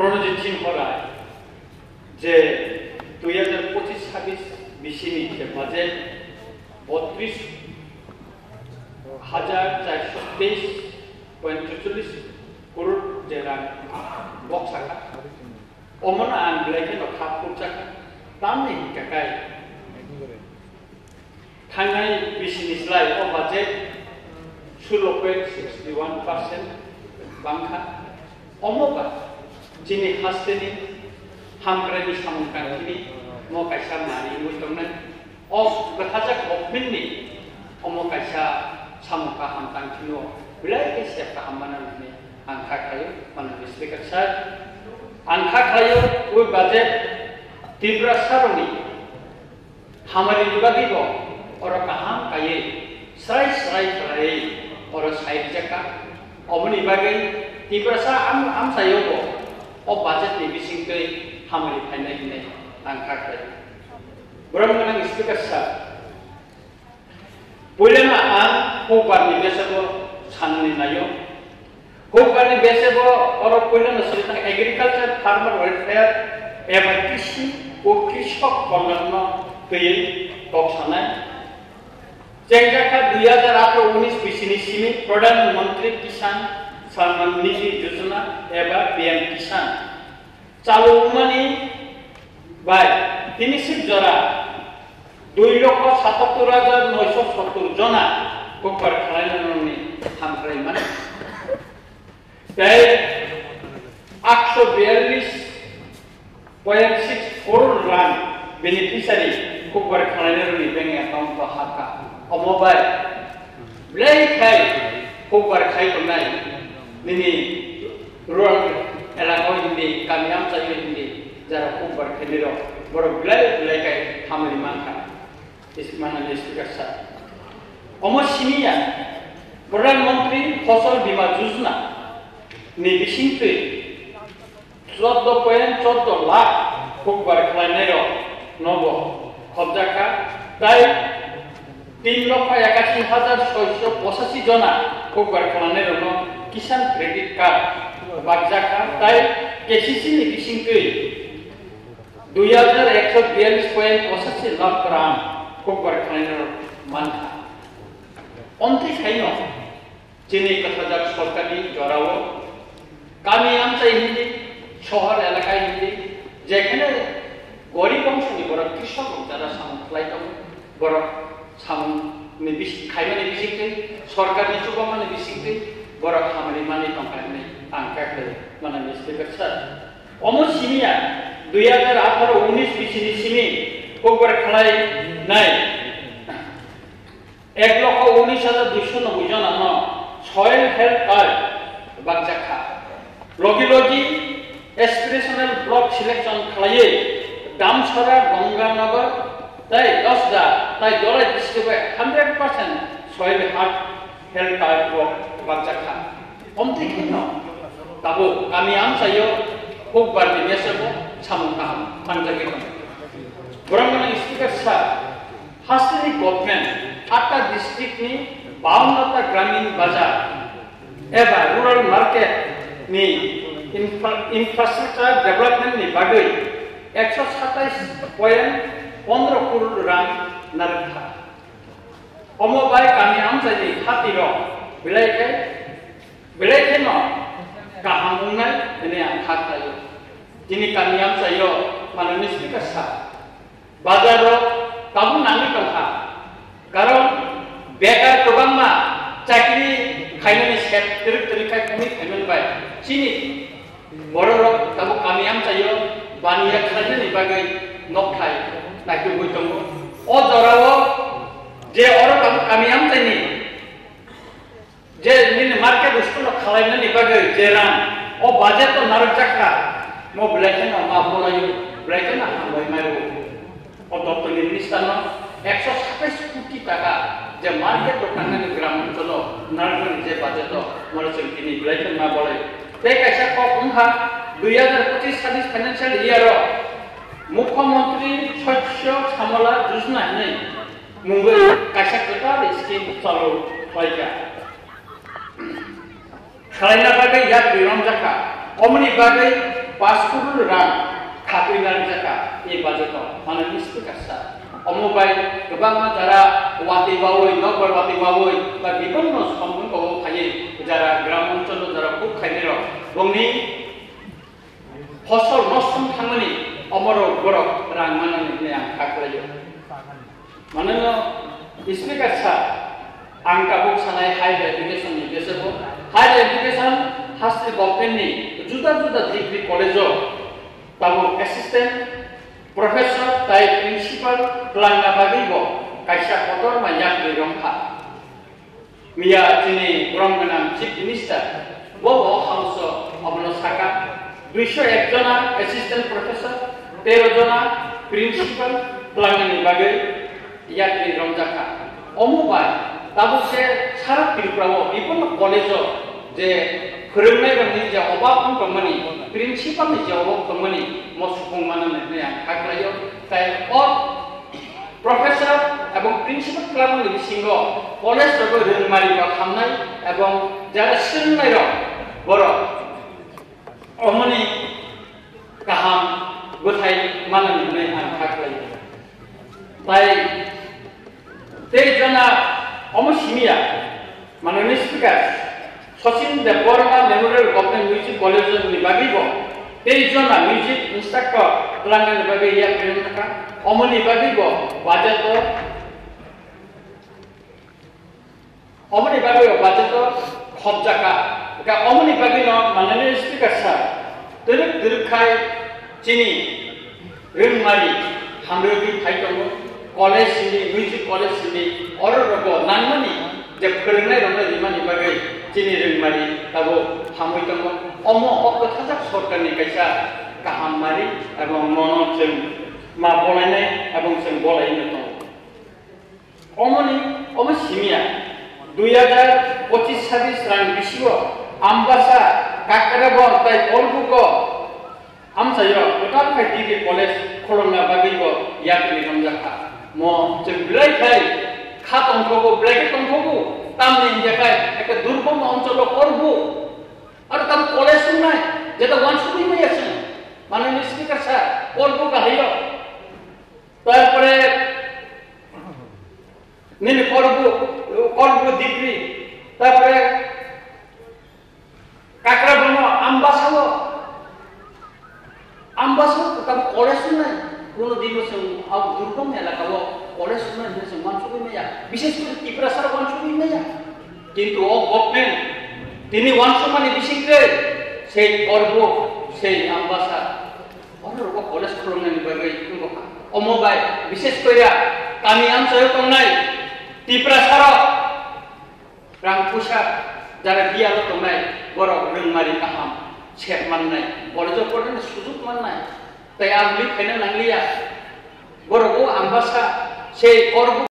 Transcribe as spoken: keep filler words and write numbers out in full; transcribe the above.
Pronoji Chin Horai je dui hajar pochis sabis bisini je budget botris hajar charso teis point chuchollis crore je rang bok saka. Omono ang belai kheno kha phurjakha. Tamni hinkha kai thangnai bisini slai o budget sullo point sixty one percent bangkha. Omo ba chini hasteni hamkraini samung tangkini mo kaisa mari wngwi tongnai. O kwthajak government ni omo kaisa samung kaham tangkino belai khe sep kaham mana hwnwi ang kha khlaio, mano Speaker sir. Ang kha khlaio, ui budget Tiprasa rokni hamari ni bagwi bo oro kaham kaiwi srai srai khlaiwi oro sai rijak kha. Oboni bagwi Tiprasa am-, amchaio bo o budget ni bisingtwi hamari phainai hwnwi ang kha khlaio. Borok gwnang Speaker sir, puilano ang hukbar ni bese bo sanani naio. Hukbar ni bese bo oro puilano swijak Agriculture Farmer Welfare eba Krishi o Krishok Kalyan no twiwi kok sanai. Chengjakha dui hajar atharo unis bisini simi Pradhan Mantri Kisan Samman Nidhi Yojana eba P M Kisan. Chalo wngmani bai tini sik jora dui lokho satattor hajar noisho sottor jona hukbar khwlainani hamkrai mano. Tei aksho biyallis point six crore rang beneficiary hukbar khwlainarokni bank account o hakha. Omo bai belai khai hukbar khai tongnai nini rural elaka o hindi, kami amchai o hindi, jara hukbar khainai rok borok belai belai khai hamari mankha. Is-, manani Speaker sir. Omo simi ya, Pradhan Mantri Fasal Bima Yojana ni bisingtwi chordo point chordo lakh hukbar khwlainai rok nobo khobjakha, tai tin lokho ekasi hajar soisho pochashi jona hukbar khwlainai rokno Kisan Credit Card bakjakha, tai K C C ni bisingtwi dui hajar ekso biyallis point pochashi lakh rang hukbar khwlainai rok mankha. Omtwi khaino chini kwthajak sorkarni jorao kami amchai hindi, sohor elaka hindi, jekhane gorib bongshoni borok, krisok rok jara samung khlai tongo, borok samungni bis-, khaimani bisingtwi, sorkarni chubamani bisingtwi borok hamari manwi tongkha hwnwi ang kha khlai mano, Speaker sir. Omo simi ya, dui hajar atharo unis bisini simi hukbar khwlainai ek lokho unis hajar duisho noboi jona no soil health card bakjakha. Logi logi aspirational block selection khlaiwi Damsara, Ganganagar tei Dasda tei Dholai district bai hundred percent soil health card rok bakjakha. Omtwi kheno tabuk kami amchaio hukbar ni message bo samung kaham manjagwi tongo. Borok mani Speaker sir, hasteni government atta district ni baunno ta gramin bazar eba rural market ni infra-, infrastructure development ni bagwi ekso satais point pondro crore rang narwkha. Omo bai kami amchaini khatirok belai khe, belai kheno kaham wngnai hwnwi ang kha khlaio. Chini kami amchaio manani Speaker sir, bazar rok tabuk nangwi tongkha, karon bekar kwbangma chakri khainani sep twrwk twrwk khai kwnwi khaimani bai chini bororok tabuk kami amchaio baniya khlainani bagwi nokthai naitugwi tongo. O jorao je oro tabuk kami amchaini je nini market school o khalainani bagwi je rang o budget o narwkjakha, mo belai kheno ma bolaio, belai kheno hambai maio. O doptorni minister no ekso satais koti taka je market o tangnani gram oncholo narwkmani je budget o moro chwng tini belai khe ma bolai. Tei kaisa kok wngkha dui hajar pochis sabis financial year o Mukhyamantri Shasya Samala Yojana hinwi mungwi kaisa kwtal scheme chalu khlaikha. Khalaina bagwi yak ri romjakha. Omoni bagwi Pash crore rang khatwi narwkjakha e budget o, mane Mister Speaker sir. Omo bai kwbangma jara watwi wawi, nokbar watwi wawi, ba bibinno sombong kobo khaiwi jara gram oncholo jara kuk khainai rok bongni phosol nosto wng thangmani omorok borok rang manani hinwi ang kha khlaio. Manono Speaker sir, ang tabuk sanai higher education ni bisingtwi. Higher education haste government ni juda juda degree college o tabuk assistant professor tai principal twlangna bagwi bo kaisa kotorma yakri romkha. Miya chini borom gwnang Chief Minister bo o house o obono saka, duiso ek jona assistant professor, tero jona principal twlangnani bagwi yakri romjakha. Omo bai tabuk je sara Tripura o bibinno college o je phwrwngnairokni je obab wng tongmani, principal ni je obab tongmani, mo supung manani hinwi ang kha khlaio. Tai o Professor ebong principal twlangmani bisingo college rogo rwngmari rok hamnai ebong jara swrwngnai rok borok omoni kaham bwthai manani hwnwi ang kha khlai. Tai tei jona omo simiya Manani Speaker, Sachin Debbarma Memorial Government Music College ni bagwi bo tei jona music instructor twlangnani bagwi yakri wngkha. Omoni bagwi bo budget o, omoni bagwi bo budget o khopjakha. Ka omoni bagwi no Manani Speaker sir, twrwk twrwk khai chini Rwngmari hamrwgwi phai tongo, college simi, music college simi, oro rogo nangmani je phwrwngnai rokno rimani bagwi chini rwngmari tabuk hamwi tongo. Omo o kwthajak sorkarni kaisa kaham mari, ebong nono chwng ma bolainai ebong chwng bolaino tongo. Omoni, omo simiya, dui hajar pochis sabis rang bisio Ambasa, Kakrabon tai Kolbuko amchaio kwtal khai degree college khulokna bagwi bo yakni romjakha. Mo chwng belai khai kha tongthogo, belai khe tongthogo, tamni hinkhe khai ekta durbom oncholo Kolbu. Aro tam college wngnai, jeta wansugwi maya chwng. Manani Speaker sir, Kolbu gahaio. Tarpore nini Kolbu, Kolbu degree, tarpore Kakrabon o Ambasa o, Ambasa o tam college wngnai, kuno dino chwng abo durbom elaka o college wngnai hwnwi chwng wansugwi maya, bishes kore Tiprasa rok wansugwi maya. Kintu o government tini wansukmani bisingtwi sei Kolbu, sei Ambasa, oro rogo college khuloknani bagwi wngkha. Omo bai bishes koira kami amchaio tongnai Tiprasa rok rang puisa jara biyalo tongnai borok rwngmari kaham sep mannai, college o pornani sujuk mannai, tei aboni khaina nangliya. Borok o Ambasa sei Kolbu